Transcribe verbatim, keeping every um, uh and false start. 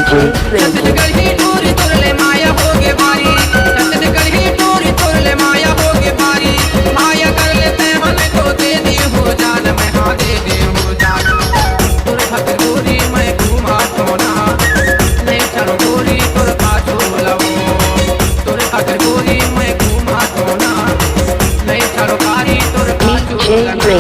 छत्तीसगढ़ ही टूरी तोर ले माया होगे भारी, छत्तीसगढ़ ही टूरी तोर ले माया होगे भारी। माया कर ले तैं हमें तो दे दी हो जान, मैं हाँ दे दी हो जान। तोर खातिर गोरी मैं घूमा सोना, नहीं चलो गोरी तोर पाछू लवो। तोर खातिर गोरी मैं घूमा सोना, नहीं चलो गाड़ी तोर पाछू लवो।